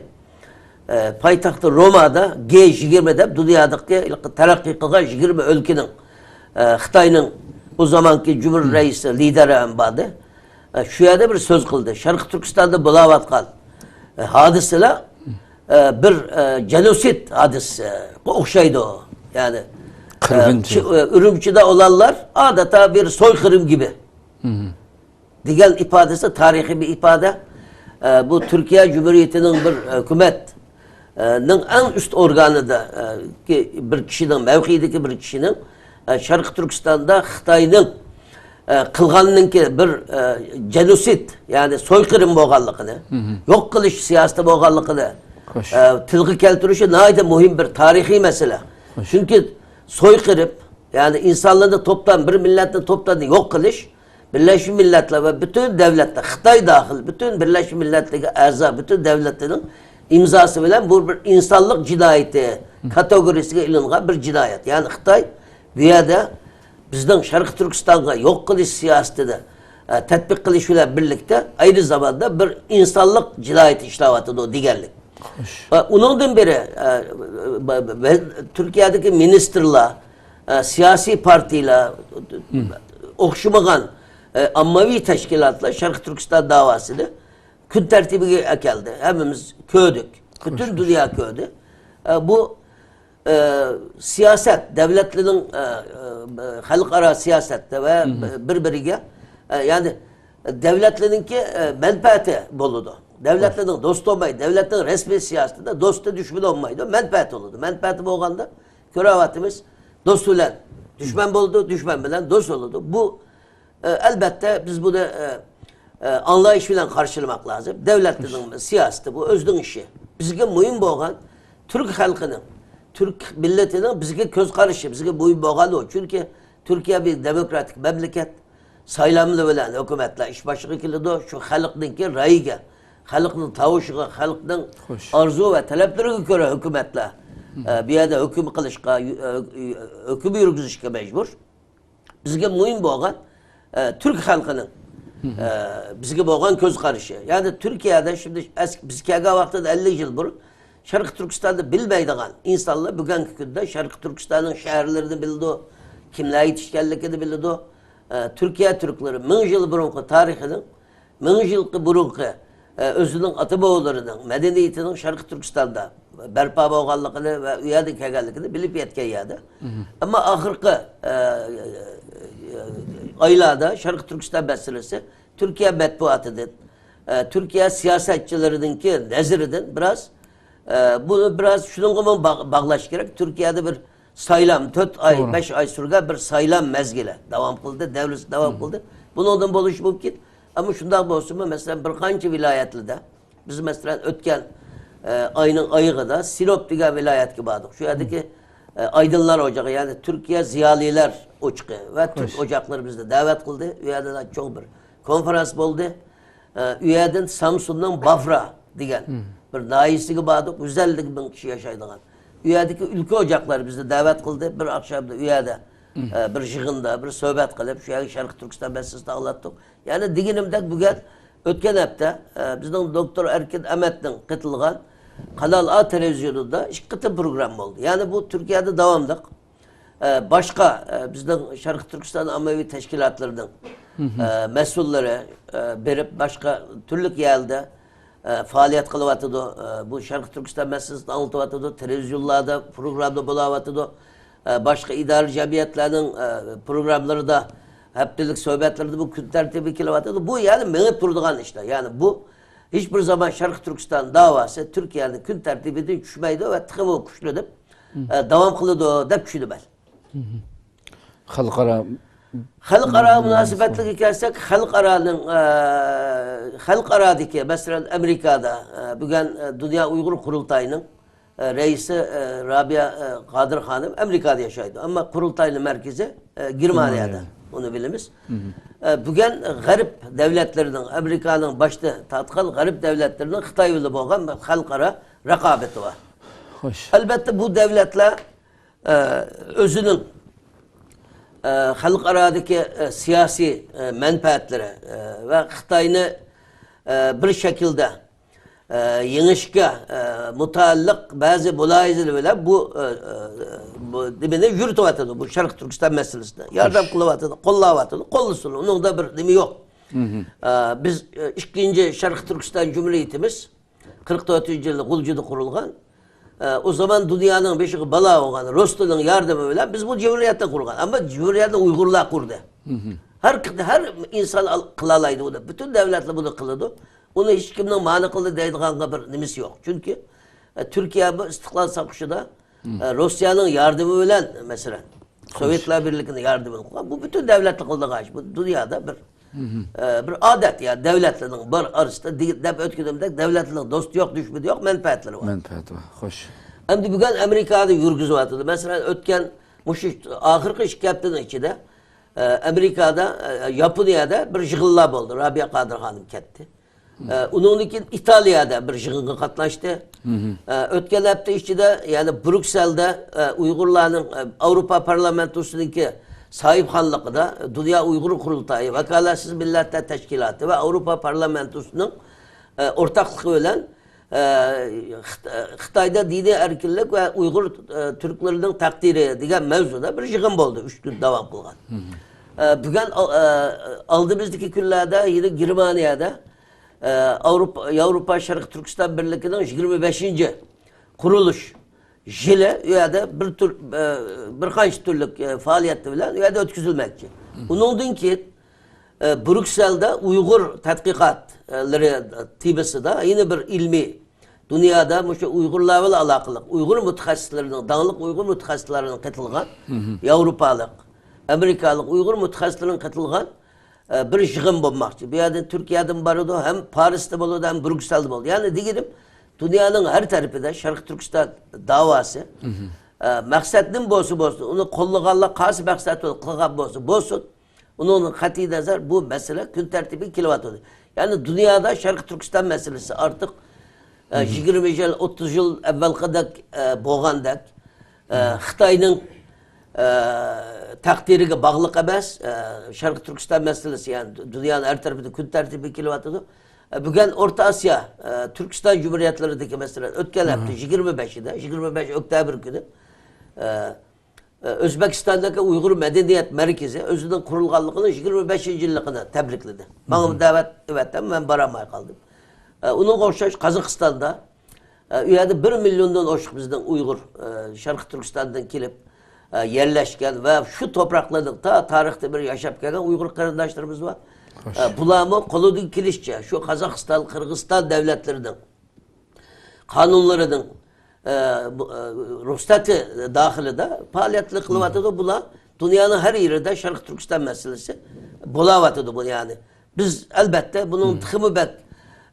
ئە، پايتەختى رومادا گې يىگىرمە دەپ دۇنيادىكى تەرەققىي قىلغان يىگىرمە ئۆلكىنىڭ، ئە، خىتاينىڭ ئۇ زامانكى جۇمھۇر رەئىسى، لىدېرى ھەم باردى. ئە، شۇ يەردە بىر سۆز قىلدى. شەرقىي تۈركىستاندا بولاۋاتقان، ئە، ھادىسىلەر، ئە، بىر، ئە، جېنوسىد ھادىسىسىگە ئوخشايدۇ. يەنى، ئە، قىرغىنچىلىق. ئۈرۈمچىدە ئولانلار ئادەتتە بىر سويقىرىم گىبى. دېگەن ئىپادىسى تارىخىي بىر ئىپادە. ئە، بۇ تۈركىيە جۇمھۇرىيىتىنىڭ بىر، ئە، ھۆكۈمەت، ئە، نىڭ ئەڭ ئۈست ئورگانىدا، ئە، كى بىر كىشىنىڭ، مەۋقېدىكى بىر كىشىنىڭ، ئە، شەرقىي تۈركىستاندا خىتاينىڭ، ئە، قىلغاننىڭكى بىر، ئە، جېنوسىد، يەنى سويقىرىم بولغانلىقىنى، يوق قىلىش سىياسىتى بولغانلىقىنى، خوش. ئە، تىلغا كەلتۈرۈشى ناھايىتى مۇھىم بىر تارىخىي مەسىلە. خوش. چۈنكى سويقىرىم، يەنى ئىنسانلارنى توپتان، بىر مىللەتنى توپتان يوق قىلىش، بىرلەشمە مىللەتلەر ۋە پۈتۈن دۆلەتلەر، خىتاي داخىل، پۈتۈن بىرلەشمە مىللەتلەرگە ئەزا پۈتۈن دۆلەتلەرنىڭ ئىمزاسى بىلەن بۇ بىر ئىنسانلىق جىنايىتى كاتېگورىيىسىگە ئېلىنغان بىر جىنايەت. يەنى خىتاي بۇ يەردە بىزنىڭ شەرقىي تۈركىستانغا يوق قىلىش سىياسىتىنى، ئە، تەتبىق قىلىش بىلەن بىرلىكتە ئايرى زاماندا بىر ئىنسانلىق جىنايىتى ئىشلەۋاتىدۇ دېگەنلىك. خوش. ئە، ئۇنىڭدىن بېرى، ئە، بە-، بە-، بە-، تۈركىيەدىكى مىنىستىرلار، ئە، سىياسىي پارتىيىلەر، ئوخشىمىغان، ئە، ئاممىۋى تەشكىلاتلار شەرقىي تۈركىستان داۋاسىنى كۈن تەرتىپىگە ئەكەلدى. ھەممىمىز كۆردۇك. پۈتۈن دۇنيا كۆردى. ئە، بۇ، ئە، سىياسەت، دۆلەتلەرنىڭ، ئە، ئە، خەلقئارا سىياسەتتە ۋە بىر-بىرىگە، ئە، يەنى دۆلەتلەرنىڭكى، ئە، مەنپەئەتى بولىدۇ. دۆلەتلەرنىڭ دوستى بولمايدۇ. دۆلەتنىڭ رەسمىي سىياسىتىدە دوستى، دۈشمىنى بولمايدۇ. مەنپەئەتى بولىدۇ. مەنپەئەتى بولغاندا كۆرۈۋاتىمىز، دوست بىلەن دۈشمەن بولىدۇ، دۈشمەن بىلەن دوست بولىدۇ. بۇ، ئە، ئەلبەتتە، بىز بۇنى، ئە، ئە، ئاڭلايىش بىلەن قارشىلىماق لازىم. دۆلەتنىڭ سىياسىتى بۇ، ئۆزىنىڭ ئىشى. بىزگە مۇھىم بولغان تۈرك خەلقىنىڭ، تۈرك مىللىتىنىڭ بىزگە كۆز قارىشى، بىزگە مۇھىم بولغان ئۇ. چۈنكى تۈركىيە بىر دېموكراتىك مەملىكەت. سايلاملار بىلەن ھۆكۈمەتلەر ئىش باشىغا كېلىدۇ. شۇ خەلقنىڭكى رايىغا، خەلقنىڭ تاۋۇشىغا، خەلقنىڭ خوش. ئارزۇ ۋە تەلەپلىرىگە كۆرە ھۆكۈمەتلەر، ئە، بۇ يەردە ھۆكۈم قىلىشقا، ھۆ-، ھۆ-، ھۆكۈم يۈرگۈزۈشكە مەجبۇر. بىزگە مۇھىم بولغان، ئە، تۈرك خەلقىنىڭ، ئە، بىزگە بولغان كۆز قارىشى. يەنى تۈركىيەدە شۇنداق ئەس-، بىز كەلگەن ۋاقتىدا ئەللىك يىل بۇرۇن شەرقىي تۈركىستاننى بىلمەيدىغان ئىنسانلار بۈگۈنكى كۈندە شەرقىي تۈركىستاننىڭ شەھەرلىرىنى بىلىدۇ، كىملەر يېتىشكەنلىكىنى بىلىدۇ. ئە، تۈركىيە تۈركلىرى مىڭ يىل بۇرۇنقى تارىخىنىڭ، مىڭ يىلقى بۇرۇنقى، ئە، ئۆزىنىڭ ئاتا-بوۋىلىرىنىڭ مەدەنىيىتىنىڭ شەرقىي تۈركىستاندا بەرپا بولغانلىقىنى ۋە ئۇ يەردىن كەلگەنلىكىنى بىلىپ يەتكەن يەردە. ئەمما ئاخىرقى، ئە، ئايلاردا شەرقىي تۈركىستان مەسىلىسى تۈركىيە مەتبۇئاتىدىن، ئە، تۈركىيە سىياسەتچىلىرىنىڭكى نەزىرىدىن بىراز، ئە، بۇنى بىراز شۇنىڭغىمۇ باغ-، باغلاش كېرەك. تۈركىيەدە بىر سايلام، تۆت ئاي، توغرا. بەش ئاي سۈرگەن بىر سايلام مەزگىلى داۋام قىلدى، دەۋرىسى داۋام قىلدى. بۇنىڭدىن بولۇشى مۇمكىن. ئەمما شۇنداق بولسىمۇ، مەسىلەن، بىر قانچە ۋىلايەتلىدە، بىز، مەسىلەن، ئۆتكەن، ئە، ئاينىڭ ئايىغىدا سىنوپ دېگەن ۋىلايەتكە باردۇق. شۇ يەردىكى، ئە، ئايدىنلار ئوچىقى، يەنى تۈركىيە زىيالىيلار ئوچىقى ۋە تۈرك خوش. ئوچاقلىرى بىزنى دەۋەت قىلدى. ئۇ يەردە چوڭ بىر كونفرانس بولدى. ئە، ئۇ يەردىن سامسۇننىڭ بافرا دېگەن بىر ناھىيەسىگە باردۇق. يۈز ئەللىك مىڭ كىشى ياشايدىغان. ئۇ يەردىكى ئۆلكە ئوچاقلىرى بىزنى دەۋەت قىلدى. بىر ئاخشامدا ئۇ يەردە، ئە، بىر يىغىندا بىر سۆھبەت قىلىپ، شۇ يەرگە شەرقىي تۈركىستان مەسىلىسىنى ئاڭلاتتۇق. يەنى دېگىنىمدەك، بۈگۈن ئۆتكەن ھەپتە، ئە، بىزنىڭ دوكتور ئەركىن ئەمەتنىڭ قېتىلغان قانال ئا تېلېۋىزىيونىدا ئىككى قېتىم پروگرامما بولدى. يەنى بۇ تۈركىيەدە داۋاملىق، ئە، باشقا، ئە، بىزنىڭ شەرقىي تۈركىستان ئاممىۋى تەشكىلاتلىرىنىڭ، ئە، مەسئۇللىرى، ئە، بېرىپ باشقا تۈرلۈك يەردە، ئە، پائالىيەت قىلىۋاتىدۇ. ئە، بۇ شەرقىي تۈركىستان مەسىلىسىنى ئاڭلىتىۋاتىدۇ. تېلېۋىزىيونلاردا پروگرامما بولاۋاتىدۇ. ئە، باشقا ئىدارە جەمئىيەتلەرنىڭ، ئە، پروگراممىلىرىدا، ھەپتىلىك سۆھبەتلىرىدە بۇ كۈن تەرتىپىگە كېلىۋاتىدۇ. بۇ يەنە مېڭىپ تۇرىدىغان ئىشلار. يەنى بۇ ھېچ بىر زامان شەرقىي تۈركىستان داۋاسى تۈركىيەنىڭ كۈن تەرتىپىدىن چۈشمەيدۇ ۋە تېخىمۇ كۈچلىنىپ، ئە، داۋام قىلىدۇ دەپ چۈشىنىمەن. خەلقئارا خەلقئارا مۇناسىۋەتلىرىگە كەلسەك، خەلقئارانىڭ، ئە، خەلقئارادىكى، مەسىلەن، ئەمېرىكادا، ئە، بۈگۈن، ئە، دۇنيا ئۇيغۇر قۇرۇلتايىنىڭ، ئە، رەئىسى، ئە، رابىيە، ئە، قادىر خانىم ئەمېرىكادا ياشايدۇ. ئەمما قۇرۇلتاينىڭ مەركىزى، ئە، گېرمانىيەدە. گېرمانىيە. ئۇنى بىلىمىز. ئە، بۈگۈن غەرب دەۋلەتلىرىنىڭ، ئەمېرىكانىڭ باشتا تارتقان غەرب دەۋلەتلىرىنىڭ خىتاي بىلەن بولغان خەلقئارا رىقابىتى بار. خوش. ئەلۋەتتە، بۇ دەۋلەتلەر ئە، ئۆزىنىڭ، ئە، خەلقئارادىكى، ئە، سىياسىي، ئە، مەنپەئەتلىرى، ئە، ۋە خىتاينى، ئە، بىر شەكىلدە، ئە، يېڭىشكە، ئە، مۇتەئەللىق بەزى مۇلاھىزىلەر بىلەن بۇ، ئە، ئە، بۇ نېمىنى يۈرۈتۈۋاتىدۇ، بۇ شەرقىي تۈركىستان مەسىلىسىنى ياردەم قىلىۋاتىدۇ، قوللاۋاتىدۇ، قوللىسۇن، ئۇنىڭدا بىر نېمە يوق. ئە، بىز، ئە، ئىككىنچى شەرقىي تۈركىستان جۇمھۇرىيىتىمىز قىرىق تۆتىنچى يىلى غۇلجىدا قۇرۇلغان. ئە، ئۇ زامان دۇنيانىڭ بېشىغا بالا بولغان روسلارنىڭ ياردىمى بىلەن بىز بۇ جۇمھۇرىيەتنى قۇرغان. ئەمما جۇمھۇرىيەتنى ئۇيغۇرلار قۇردى. ھەر، ھەر ئىنسان ئال-، قىلالايدۇ ئۇنى. پۈتۈن دەۋلەتلەر بۇنى قىلىدۇ. ئۇنى ھېچكىمنىڭ مانا قىلدى دەيدىغانغا بىر نېمىسى يوق. چۈنكى، ئە، تۈركىيە بۇ ئىستىقلال ساقلىشىدا، ئە، روسىيەنىڭ ياردىمى بىلەن، مەسىلەن، سوۋېتلار بىرلىكىنىڭ ياردىمىنى قىلغان. بۇ پۈتۈن دەۋلەتلەر قىلىدىغان ئىش. بۇ دۇنيادا بىر ئە، بىر ئادەت، يا، دۆلەتلەرنىڭ بار ئارىسىدا دېگە-، دەپ ئۆتكىنىمدەك، دۆلەتلەرنىڭ دوستى يوق، دۈشمىنى يوق، مەنپەئەتلىرى بار. مەنپەئەتى بار، خوش. ئەمدى بۈگۈن ئامېرىكادا يۈرگۈزۈۋاتىدۇ. مەسىلەن، ئۆتكەن مۇشۇ ئاخىرقى ئىككى ھەپتىنىڭ ئىچىدە، ئە، ئامېرىكادا، ئە، ياپونىيەدە بىر يىغىنلار بولدى. رابىيە قادىر خانىم كەتتى. ئە، ئۇنىڭدىن كېيىن ئىتالىيەدە بىر يىغىنغا قاتناشتى. ئە، ئۆتكەن ھەپتە ئىچىدە، يەنى بروكسەلدە، ئە، ئۇيغۇرلارنىڭ، ئە، ئاۋروپا پارلامېنتوسىنىڭكى ساھىبخانلىقىدا دۇنيا ئۇيغۇر قۇرۇلتايى، ۋاكالەتسىز مىللەتلەر تەشكىلاتى ۋە ئاۋروپا پارلامېنتوسىنىڭ، ئە، ئورتاقلىقى بىلەن، ئە، خىت-، خىتايدا دىنىي ئەركىنلىك ۋە ئۇيغۇر، ئە، تۈركلىرىنىڭ تەقدىرى دېگەن مەۋزۇدا بىر يىغىن بولدى، ئۈچ كۈن داۋام قىلغان. ئە، بۈگۈن ئال-، ئە، ئالدىمىزدىكى كۈنلەردە يەنە گېرمانىيەدە، ئە، ئاۋروپا، ياۋروپا شەرقىي تۈركىستان بىرلىكىنىڭ يىگىرمە بەشىنچى قۇرۇلۇش يىلى ئۇ يەردە بىر تۈر-، ئە، بىر قانچە تۈرلۈك، ئە، پائالىيەت بىلەن ئۇ يەردە ئۆتكۈزۈلمەكچى. ئۇنىڭدىن كېيىن، ئە، بروكسەلدە ئۇيغۇر تەتقىقاتلىرى تېمىسىدا يەنە بىر ئىلمىي دۇنيادا مۇشۇ ئۇيغۇرلار بىلەن ئالاقىلىق ئۇيغۇر مۇتەخەسسىسلىرىنىڭ، داڭلىق ئۇيغۇر مۇتەخەسسىسلىرىنىڭ قېتىلغان، ياۋروپالىق، ئامېرىكالىق ئۇيغۇر مۇتەخەسسىسلىرىنىڭ قېتىلغان، ئە، بىر يىغىن بولماقچى. بۇ يەردە تۈركىيەدىن بارىدۇ، ھەم پارىستا بولىدۇ، ھەم بريۇكسېلدا بولىدۇ. يەنى دېگىنىم، دۇنيانىڭ ھەر تەرىپىدە شەرقىي تۈركىستان داۋاسى، ئە، مەقسەتنىمۇ بولسا بولسۇن، ئۇنى قوللىغانلار قايسى مەقسەت بىلەن قىلغان بولسا بولسۇن، ئۇنىڭدىن قەتئىينەزەر بۇ مەسىلە كۈن تەرتىپىگە كېلىۋاتىدۇ. يەنى دۇنيادا شەرقىي تۈركىستان مەسىلىسى ئارتۇق، ئە، يىگىرمە يىل، ئوتتۇز يىل ئەۋۋەلقىدەك، ئە، بولغاندەك، ئە، خىتاينىڭ، ئە، تەقدىرىگە باغلىق ئەمەس، ئە، شەرقىي تۈركىستان مەسىلىسى، يەنى دۇ-، دۇنيانىڭ ھەر تەرىپىدە كۈن تەرتىپىگە كېلىۋاتىدۇ. ئە، بۈگۈن ئورتا ئاسىيا، ئە، تۈركىستان جۇمھۇرىيەتلىرىدىكى مەسىلە، ئۆتكەن ھەپتە يىگىرمە بەشىدە، يىگىرمە بەش ئۆكتەبىر كۈنى، ئە، ئۆزبېكىستاندىكى ئۇيغۇر مەدەنىيەت مەركىزى ئۆزىنىڭ قۇرۇلغانلىقىنىڭ يىگىرمە بەشىنچى يىللىقىنى تەبرىكلىدى. ماڭا دەۋەت ئەۋەتتى، مەن بارالماي قالدىم. ئە، ئۇنىڭغا ئوخشاش قازاقىستاندا، ئە، ئۇ يەردە بىر مىليوندىن ئوشۇق بىزنىڭ ئۇيغۇر، ئە، شەرقىي تۈركىستاندىن كېلىپ، ئە، يەرلەشكەن ۋە شۇ توپراقلاردا تا تارىختىن بېرى ياشاپ كەلگەن ئۇيغۇر قېرىنداشلىرىمىز بار. ئە، بۇلارمۇ قولىدىن كېلىشىچە شۇ قازاقىستان، قىرغىزىستان دۆلەتلىرىنىڭ قانۇنلىرىنىڭ، ئە، بۇ، ئە، رۇخسەتى داخىلىدا پائالىيەتلەر قىلىۋاتىدۇ. بۇلار دۇنيانىڭ ھەر يېرىدە شەرقىي تۈركىستان مەسىلىسى بولاۋاتىدۇ بۇ، يەنى. بىز، ئەلبەتتە، بۇنىڭ تېخىمۇ بەك،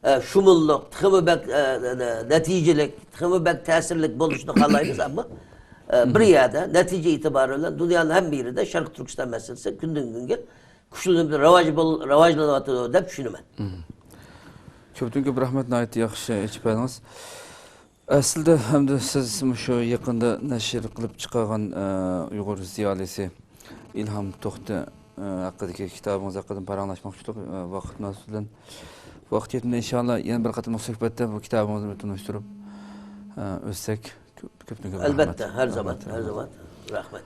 ئە، شۇمۇللۇق، تېخىمۇ بەك، ئە، نە-، نەتىجىلىك، تېخىمۇ بەك تەسىرلىك بولۇشىنى خالايمىز، ئەمما، ئە، بىر يەردە نەتىجە ئېتىبارى بىلەن دۇنيانىڭ ھەممە يېرىدە شەرقىي تۈركىستان مەسىلىسى كۈندىن كۈنگە كۈچلىنىپ راۋاج بول-، راۋاجلىنىۋاتىدۇ دەپ چۈشىنىمەن. كۆپتىن كۆپ رەھمەت، ناھايىتى ياخشى ئېچىپ بەردىڭىز. ئەسلىدە ئەمدى سىز مۇشۇ يېقىندا نەشر قىلىپ چىقارغان، ئە، ئۇيغۇر زىيالىيسى ئىلھام توختى، ئە، ھەققىدىكى كىتابىڭىز ھەققىدە پاراڭلاشماقچى ئىدۇق. ئە، ۋاقىت مۇناسىۋىتى بىلەن، ۋاقىت يەتمىدى. ئىنشاللا يەنە بىر قېتىملىق سۆھبەتتە بۇ كىتابىڭىزنى تونۇشتۇرۇپ، ئە، ئۆتسەك. كۆپ، كۆپتىن كۆپ رەھمەت. ئەلبەتتە، ھەر زامان، ھەر زامان. رەھمەت.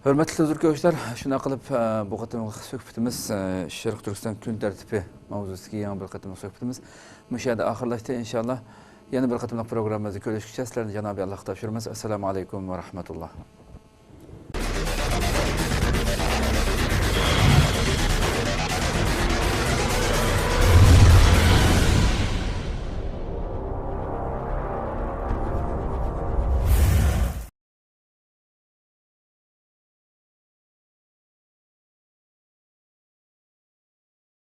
ھۆرمەتلىك تېلېۋىزور كۆرگۈچىلەر، شۇنداق قىلىپ، ئە، بۇ قېتىملىق سۆھبىتىمىز، ئە، شەرقىي تۈركىستان كۈن تەرتىپى ماۋزۇسىدىكى يېڭى بىر قېتىملىق سۆھبىتىمىز مۇشۇ يەردە ئاخىرلاشتى. ئىنشاللا يەنە بىر قېتىملىق پروگراممىمىزدا كۆرۈشكىچە سىلەرنى جانابىي ئاللاھقا تاپشۇرىمىز. ئەسسالامۇ ئەلەيكۇم ۋە رەھمەتۇللا.